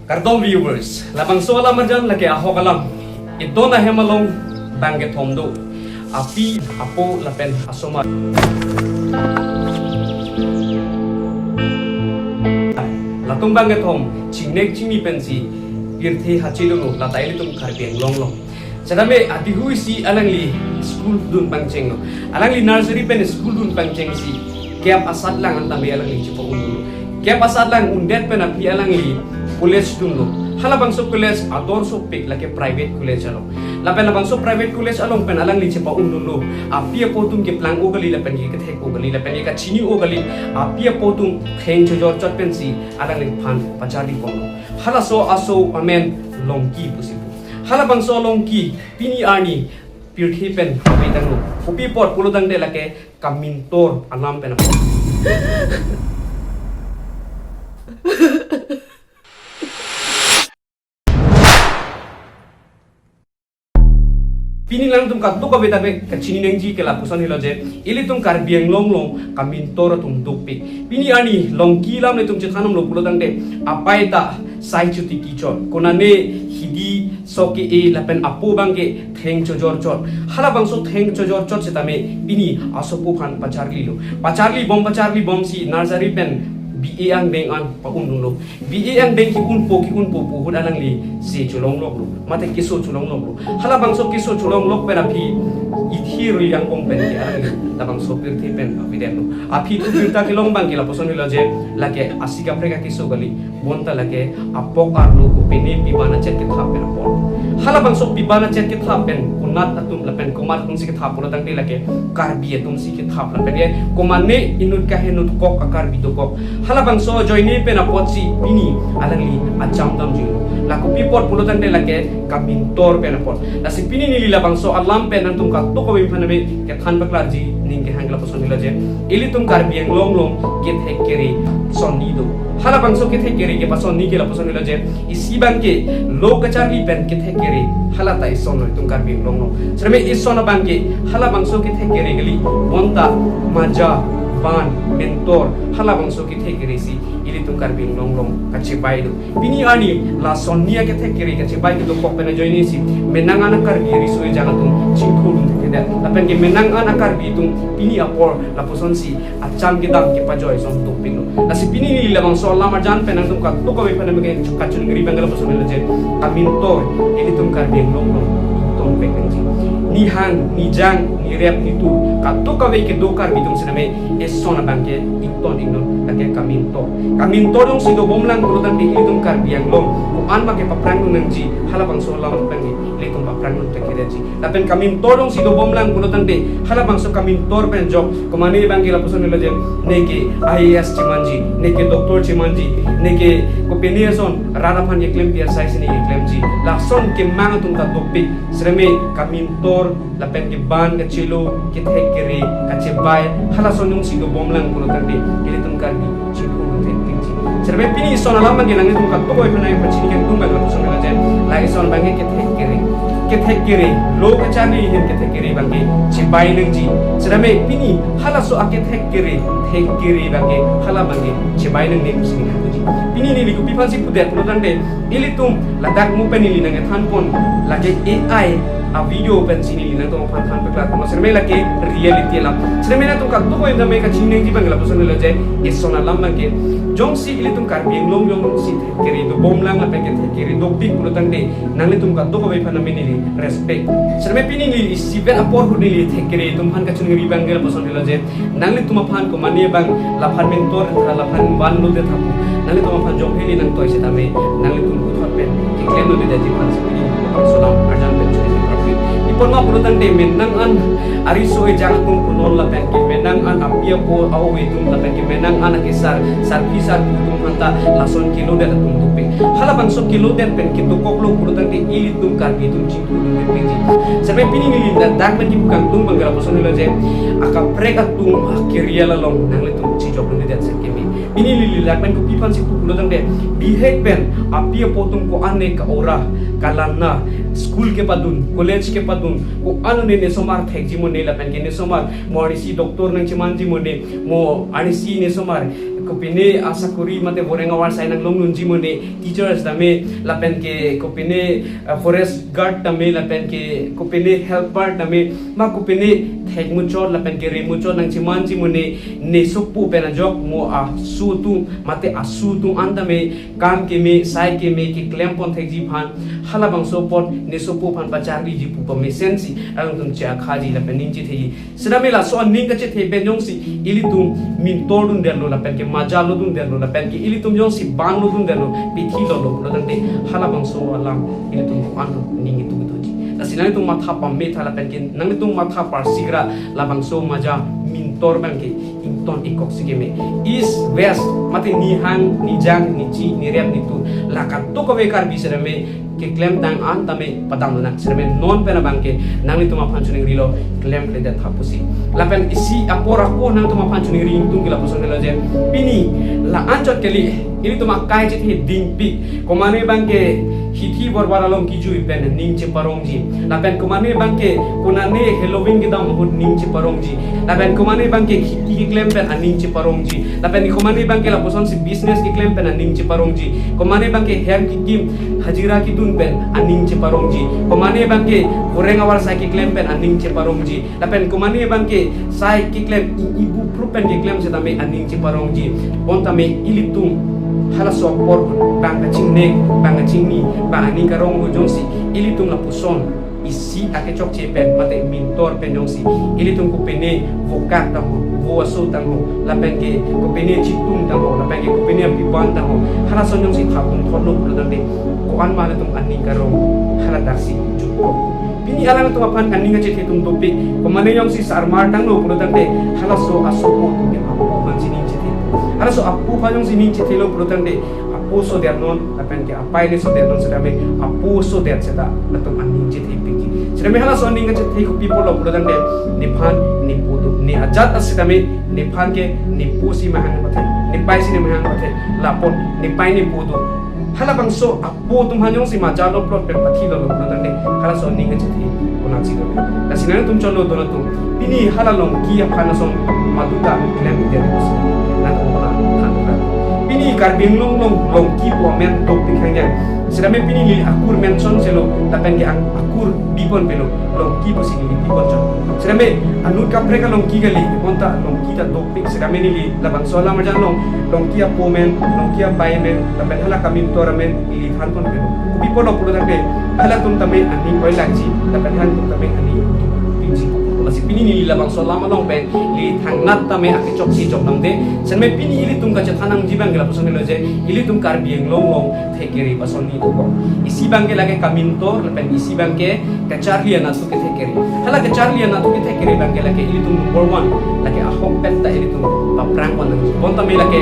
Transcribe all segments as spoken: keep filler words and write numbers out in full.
Kardom viewers, labangso alam arjan lake ahok alam. Iton ahem along bang kethom do. Api, apo, lapen asomar. Latum bang kethom, chingnek chingni pensi, pirthe hachi dolo, lata ilitum Karbi Anglong along. Setame atihui si alangli school dun pangchenglo. Alangli nursery pen school dun pangchengsi. Kep asatlang an tame alangli chepa-un dolo. Kep asatlang undet pen aphi alangli college dunlo. Halabangso college ador sopik lake private college along. Lapen labangso private college along pen alangli chepa-un dolo. Api apo atum keplang-o kali lapen kethek-o kali lapen kachini-o kali. Api apo atum theng chojor chot pensi alangliphan pacharli ponlo. Halaso aso amen Longki pusi pu. Halabangso Longki pini arni pirthe pen kave tanglo. Kopi apot pulo tangte lake kamintor alam pen apot. Pini nangtum kadokave ta be kachini nangji ke lapuson helo je, ilitum Karbi Anglong along kamintor atum dopik. Pini arni Longki alam netum chethan damlo pulo tangte, apai ta sai chuti kichot. Konane hidi sok ke-e lapen apo abang ke theng chojor chot. Halabangso theng chojor chot setame pini asopo aphan pacharlilo. Pacharli bom, pacharli bomsi nursery pen B A angdeng an pa-un dunlo. B A angdeng ke-unpo ke-unpo pu ahut alangli se cholong loklo. Mate keso cholong loklo. Halabangso keso cholong lok pen aphi ithi rui angbong pen ke alangli labangso pirthe pen avedetlo. Aphi thu birta kelong abang ke lapuson helo je, lake asi kaprek akeso kali. Bonta lake apok arlo kopine piban achet kethap pen apot. Halabangso piban achet kethap pen konat atum lapen komat atumsi kethap pulo tangte lake Karbi atumsi kethap lapen ke komane inut kahenut kok a-Karbi dokok. Halabangso ajoine pen apotsi pini alangli acham damjilo. La kopi apot pulo tangte lake kamintor pen apot. Lasi pini neli labangso alam pen nangtum kadokave aphan abe kethan paklarji ning kehang lapuson helo je, ilitum Karbi Anglong along kethek kere sonni do. Halabangso kethek kere kepasonni ke lapuson helo je, isi abang ke lo kacharli pen kethek kere, halata isonlo itum Karbi Anglong along. Setame ison abang ke halabangso kethek kere kali, bonta maja, ban, mentor, halabangso kethek kere si ilitum Karbi Anglong along kachebai do. Pini arni la sonni akethek kere kachebai kedokok pen ajoine si menang an a-Karbi riso-ejang atum chingthur dun thekthe det. Lapen ke menang an a-Karbi atum pini apor lapusonsi acham kedam kepajoi ason dopiklo. Lasi pini neli labangso alam arjan pen nangtum kadokave aphan abe kachunri abang ke lapuson helo je, kamintor ilitum Karbi Anglong along ingtonpek nangji. Nihang, nijang, nirep, nitu, kadokave kedo Karbi atum setame ison abang ke ington ingnon lake kamintor. Kamintor jongsi dobomlang pulo tangte ilitum Karbi Anglong ko-an ma kepaphrang dun nangji, halabangso alam abang ke ilitum paphrang dun thekthe detji. Lapen kamintor jongsi dobomlang pulo tangte halabangso kamintor pen ajok komane abang ke lapuson helo je, neke I A S chemanji, neke doctor chemanji, neke kopine ason rat aphan keklem P S I si ne keklemji. Lason kemang atum ta dopik. Setame kamintor lapen ke ban kachelo, kethek kere kachebai, halason jongsi dobomlang pulo tangte ilitum Karbi chingthur dun thektikji. Setame pini ison alam abang ke nanglitum kadokave aphan nangpachini kangtung abang lapuson helo je, la ison abang ke kethek kere. Kethek kere, lo kacharli ahin kethek kere abang ke chebai nangji. Setame pini halaso akethek kere, thek kere abang ke hala abang ke chebai nangne pusi neli puji. Pini neli kopi aphansi pudet pulo tangte, ilitum ladak mo pen neli nangkethan pon, lake A I a-video pensi neli nangtum aphan than paklar. Setame lake reality alam. Setame nangtum kadokave tame kachini nangji abang lapuson helo je, ison alam abang ke jongsi ilitum Karbi Anglong along si thek kere dobomlang lapen kethek kere dopik pulo tangte nanglitum kadokave aphan abe neli respect. Setame pini neli isivet apor ahut neli thek kere atum aphan kachunri abang ke lapuson helo je, nanglitum aphan komane abang laphan mentor tha, laphan ban lote tha pu, nanglitum aphan jong heli nangtoi setame nanglitum puthot pen keklem lote detji aphansi pini labangso alam arjan pen chunri prapit. Ipon ma pulo tangte menang an ariso-ejang atum punol lapen ke menang an api apo a-ove atum lapen ke menang an akesar, sarpi sarpo atum aphanta lason kelodet atum dopik. Halabangso kelodet pen kedokoklo pulo tangte ilitum Karbi atum chingthur dun thektikji. Setame pini neli ladak pen kipu kangtung abang ke lapuson helo je, akaprek atum a-career along nanglitum chejok dundedet sek keme. Pini neli ladak pen kopi aphansi pu pulo tangte, bihek pen api apo atum ko-an ne ka-ora, kalana, school kepadun, college kepadun, ko-an ne nesomar thekji mo ne lapen ke nesomar mo arnisi doctor nangchemanji mo ne, mo arnisi nesomar kopine asakori mate voreng avarsai nanglong nunji mone, teachers tame, lapen ke kopine, uh, forest guard tame, lapen ke kopine helper tame, ma kopine thek muchot lapen ke re muchot nangchemanji mone, ne sopo pen ajok mo asu atum mate asu atum an tame kam keme, sai keme keklem pon thekji aphan, halabangso apot ne sopo aphan pacharliji pu pamesen si alangtum che-akhaji lapen ning chetheji. Sitame laso aning kachethe pen jongsi ilitum mintor dundetlo lapen ke majalo dundetlo lapen ke ilitum jongsi banglo dundetlo, pithi lolo pulo tangte, halabangso alam ilitum ko-an ning itu gitu ji. Lasi nanglitum matha pametha lapen ke nanglitum matha parsikra, labangso maja mintor abang ke ington-ik kok si keme. East, West, mate nihang, nijang, nichi, nirep, nitu, la kadokave Karbi sitame keklemtang an tame padam nang. Sitame non pen abang ke nanglitum aphan choningrilo, klemkledet tha pusi. Lapen isi apor ako nangtum aphan choningri ingtung ke lapuson helo je, pini la-anchot kali ilitum akai chethe dingpik. Komane abang ke hithi borbar along kijui pen ning cheparongji. Lapen komane abang ke konane Halloween kedam ahut ning cheparongji. Lapen komane abang ke kheti keklem pen aning cheparongji. Lapen komane abang ke lapuson si business keklem pen aning cheparongji. Komane abang ke hem kekim hajira kedun pen aning cheparongji. Komane abang ke voreng avarsai keklem pen aning cheparongji. Lapen komane abang ke sai keklem i-, ibu prup pen keklem setame aning cheparongji. Bontame ilitum halaso apor bang kachingnek, bang kachingni, bang aning karong lo jongsi ilitum lapuson isi akechokche pen mate mintor pen jongsi ilitum kopine vokak tangho, vo aso tangho, lapen ke kopine chitung tangho, lapen ke kopine apiban tangho, halason jongsi thapung thotlo pulo tangte, ko-an ma ilitum aning karong haladak si jutkok. Pini alangtum aphan aning kachethe atum dopik, komane jongsi sarmar tanglo pulo tangte, halaso asopo atum ke apo aphan si ning chethe. Halaso apo aphan jongsi ning chethelo pulo tangte, apo sodet non, lapen ke apai le sodet non setame, apo sodet seta latum aning chethepikji. Setame halaso aning kachethe kopi apotlo pulo tangte, nephan nepo do, ne ajat setame, nephan ke nepo si mahang pathe, nepai si nemahang pathe, lapot nepai nepo do. Halabangso apo atum aphan jongsi majalo plot pen pathi lolo pulo tangte, halaso aning kachethe konatsi do. Lasi nangtum chonlo don atum, pini hala Longki aphan ason maduta klem ide pusi nangtum aphan than kra. Pini Karbi Anglong along Longki pu amen dopik hangnya. Setame pini neli akur mention chelo, lapen ke ak-, akur bipon pelo, Longki pusi neli bipon chot. Setame anut kaprek a-Longki kali, bonta Longki ta dopik. Setame neli labangso alam arjan along, Longki apo amen, Longki apai amen, lapen hala kamintor amen neli thanpon pelo. Kopi apotlo pulo tangte, halatum tame aning oi lakji, lapen halatum tame aning pinji. Lasi pini neli labangso alam along pen neli thangnat tame akechoksi jok nangde. Setame pini ilitum kachethan nangji abang ke lapuson helo je, ilitum Karbi Anglong along thek kere pasonni dokok. Isi abang ke lake kamintor, lapen isi abang ke kacharli anatthu kethek kere. Hala kacharli anatthu kethek kere abang ke lake ilitum number one, lake ahokpet ta ilitum paprang pon nangji. Bontame lake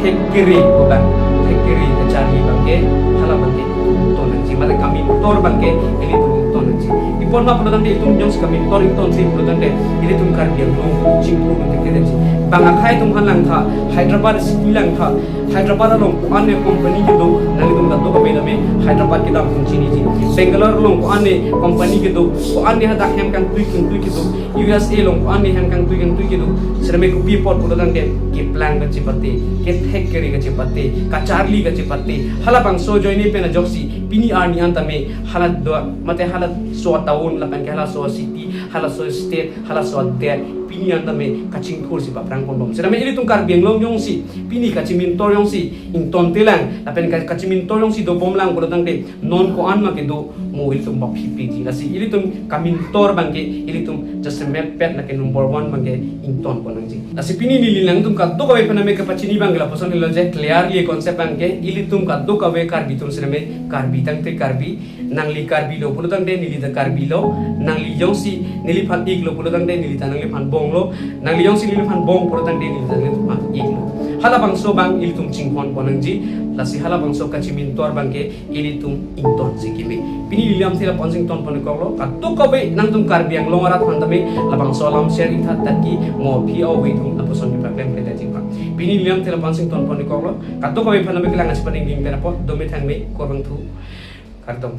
thek kere ko abang, thek kere kacharli abang ke, hala abang ke ington nangji, mate kamintor abang ke ilitum ington nangji. Ipon ma pulo tangte, itum jongsi kamintor ingtonsi pulo tangte, ilitum Karbi Anglong chingthur nangji kere ji. Bang akhei atum aphan langtha, Hyderabad city langtha, Hyderabad along ko-an ne company kedo, nanglitum kadokave tame Hyderabad kedam atum chiniji. Bangalore along ko-an ne company kedo, ko-an ne hadak hem kangtui kangtui kedo, U S A along ko-an ne hem kangtui kangtui kedo. Setame kopi apot pulo tangte, keplang kachepate, kethek kere kachepate, kacharli kachepate, halabangso ajoine pen ajoksi pini arni an tame hala do mate halaso town lapen ke halaso city, halaso state, halaso adet, pini an tame kachingthur si paprang ponbom. Setame ilitum Karbi Anglong jongsi pini kachimintor jongsi ingtontelang, lapen ka-, kachimintor jongsi dobomlang pulo tangte, non ko-an ma kedo mo ilitum baphi piji. Lasi ilitum kamintor abang ke ilitum jasemet pet lake number one abang ke ington pon nangji. Lasi pini neli nangtum kadokave aphan tame kapachini abang ke lapuson helo je, clearly concept abang ke, ilitum kadokave Karbi atum setame Karbi tangte Karbi, nangli Karbi lo pulo tangte neli ta Karbi lo, nangli jongsi neliphan iklo pulo tangte neli ta nangliphan bonglo, nangli jongsi neliphan bong pulo tangte neli ta nangliphan iklo. Halabangso abang ilitum chinghon pon nangji, lasi halabangso kachimintor abang ke ilitum ington si keme. Pini neli lamthe lapu-an si ington pon-ik koklo, kadokave nangtum Karbi Anglong arat aphan tame labangso alam share-ik tha, taki mo aphi ave atum lapuson kepaklem kledetji aphan. Pini neli lamthe lapu-an si ington pon-ik koklo, kadokave aphan tame kelang asi paning ding pen apot, dome thangme, kurvangthu, kardom.